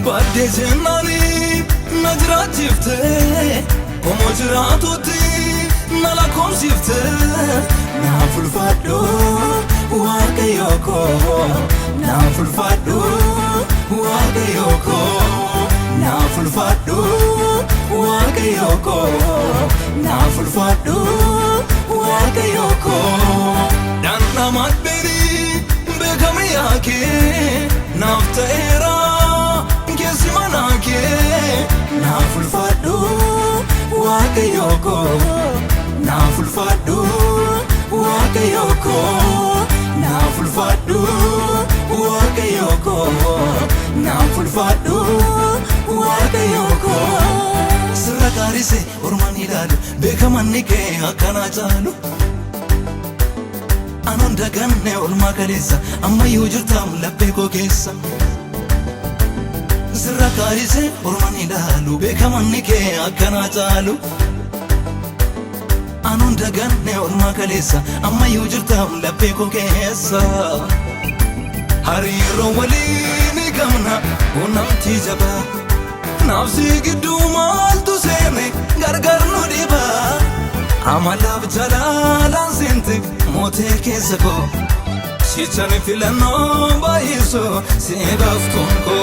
Baddee jennaani na jiraachifte, qomoo jiraatutti na lakkoomsifte. Naaf ulfaadhu, Waaqayyo koo. Naaf ulfaadhu, Waaqayyo koo. Naaf ulfaadhu, Waaqayyo koo. Naaf ulfaadhu, Waaqayyo koo. Dhandhamadhee beekame yaakee naaf ta'eera keessi manaa kee. Naaf ulfaadhu, Waaqayyo koo. Naaf ulfaadhu, Waaqayyo koo. Naaf ulfaadhu, Waaqayyo koo. Naaf ulfaadhu, Waaqayyo koo. Sirra gaarise ormaan ilaalu, beekamanni kee akkanaa caalu. Anuun daganne olmaa kaleessa, ammayyuu jirtaam laphee koo keessa. Sirra gaarise ormaan ilaalu, beekamanni kee akkanaa caalu. Anuun daganne olmaa kaleessa, ammayyuu jirtaam laphee koo keessa. Hariiroo walii ni qabna quunnamtii jabaa. Nafsi gidduu maaltu seene gargar nu dhibaa? Amalaaf jalaalaan seente mootee keessa koo. Sichani filannoo baay'isoo si baaftuun koo.